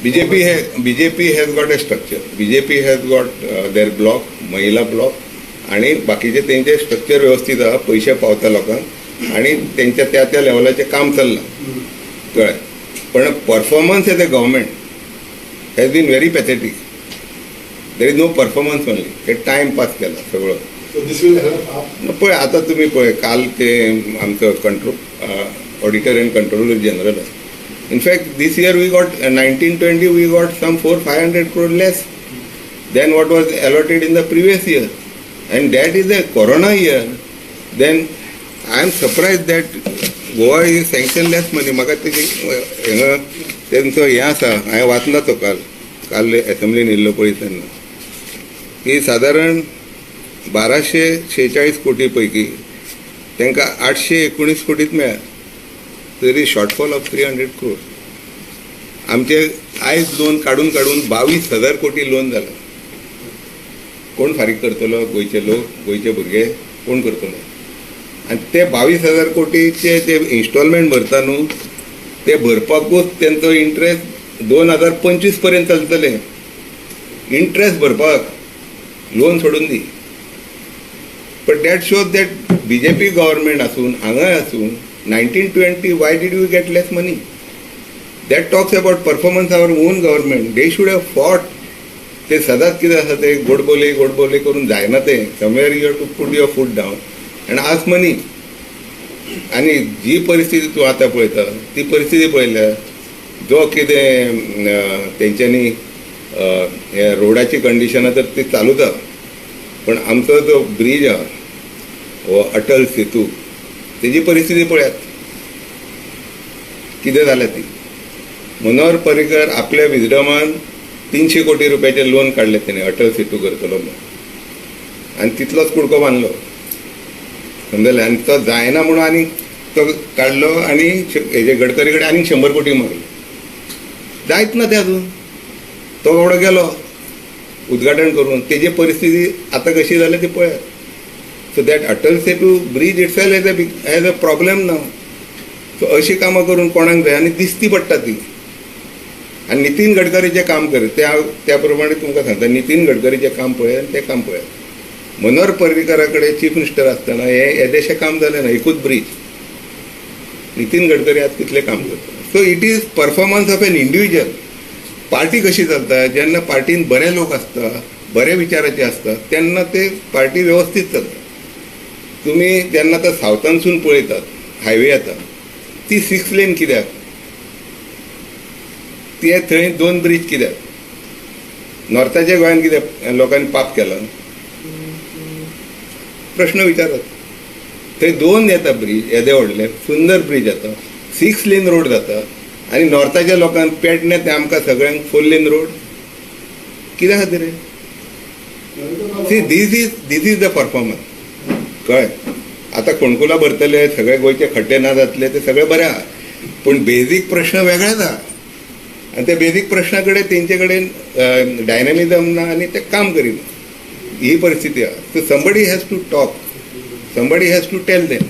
BJP has got a structure. BJP has got their block, महिला block आणि बाकीचे तेंचे स्ट्रक्चर व्यवस्थीत आहा. पयशे पावता लोकांक आणि तेंच्या त्या त्या लेवलाचें काम चल्लां, कळ्ळें? पण performance as a government has been very pathetic. There is no performance only. ते टायम पास केला सगळो. So this will help AAP. पळय, आतां तुमी पळय, काल ते आमचो control auditor and controller general आसा. In fact, this year we got, 19-20, we got some 400-500 crore less than what was allotted in the previous year, and that is a corona year. Then I am surprised that Goa is sanction less money. म्हाका तेजी हांगा तेंचो हें आसा, हांवें वाचला तो काल, काल एसेंब्लीन येयल्लो पळय तेन्ना, की सादारण 1246 कोटी पैकी तांकां 819 कोटीच मेळ्ळा. तरी shortfall of 300 crore. आमचे आयज लोन काडून काडून 22,000 कोटी लोन जालां. कोण फारीक करतलो? गोंयचे लोक, गोंयचे भुरगे कोण करतलो? आनी ते 22,000 कोटीचे ते इन्स्टॉलमेंट भरता न्हू, ते भरपाकूच तेंचो इंट्रस्ट 2025 पर्यंत चलतले. इंट्रस्ट भरपाक, लोन सोडून दी. But that shows that BJP government आसून, हांगाय आसून, 19-20 why did you get less money? That talks about performance, our own government. They should have fought. ते सदांच कितें आसा, ते गोडबोले गोडबोले करून जायना तें. Somewhere you have to put your foot down and ask money. आनी जी परिस्थिती तूं आतां पळयता, ती परिस्थिती पळयल्यार जो कितें तेंच्यांनी हे रोडाची कंडिशन आसा ती चालूच आसा, पण आमचो जो ब्रीज आहा, हो अटल सेतू, तेजी परिस्थिती पळयात कितें जाल्या ती. मनोहर पर्रीकर आपल्या विजडमान 300 कोटी रुपयाचें लोन काडलें तेणें, अटल सेतू करतलो म्हणून, आनी तितलोच कुडको बांदलो, समजलें? आनी तो जायना म्हणून आनी तो काडलो आनी हेजे गडकरी कडेन आनीक 100 कोटी मागले. जायत ना ते अजून. तो बाबडो गेलो उद्घाटन करून. तेजी परिस्थिती आतां कशी जाल्या ती पळयात. So that Atal Setu bridge itself has a problem now. So अशी कामां करून कोणाक जाय? आनी दिसती पडटा ती. आनी नितीन गडकरीचें काम कर, त्या त्या प्रमाणे तुमकां सांगता, नितीन गडकरीचें काम पळय आनी तें काम पळयात. मनोहर पर्रीकरा कडेन चीफ मिनिस्टर आसतना हें येदेशें काम जालें ना, एकूच ब्रीज. नितीन गडकरी आज कितलें काम करता. So it is performance of an individual. Party कशी चलता? जेन्ना पार्टीन बरे लोक आसता, बरे विचाराचे आसता, तेन्ना ते पार्टी व्यवस्थीत चलता. तुमी जेन्ना आतां सावथानसून पळयतात, हायवे येता, ती सिक्स लेन कित्याक? ते थंय दोन ब्रीज कित्याक? नॉर्थाच्या गोंयान कित्याक लोकांनी पाप केलां? प्रश्न विचारात. थंय दोन येता ब्रीज, येदे व्हडले सुंदर ब्रीज येता, सिक्स लेन रोड जाता, आनी नॉर्थाच्या लोकांक पेडणे ते आमकां सगळ्यांक फोर लेन रोड कित्या खातीर रे? See, this is the performance, कळ्ळें? आतां फोंडकुलां भरतले, सगळे गोंयचे खड्डे ना जातले, ते सगळें बरें आहा, पूण बेजीक प्रश्न वेगळेच आहा आनी त्या बेजीक प्रश्ना कडेन तेंचे कडेन डायनमिजम ना आनी ते काम करिना, ही परिस्थिती आहा. So somebody has to talk, somebody has to tell them.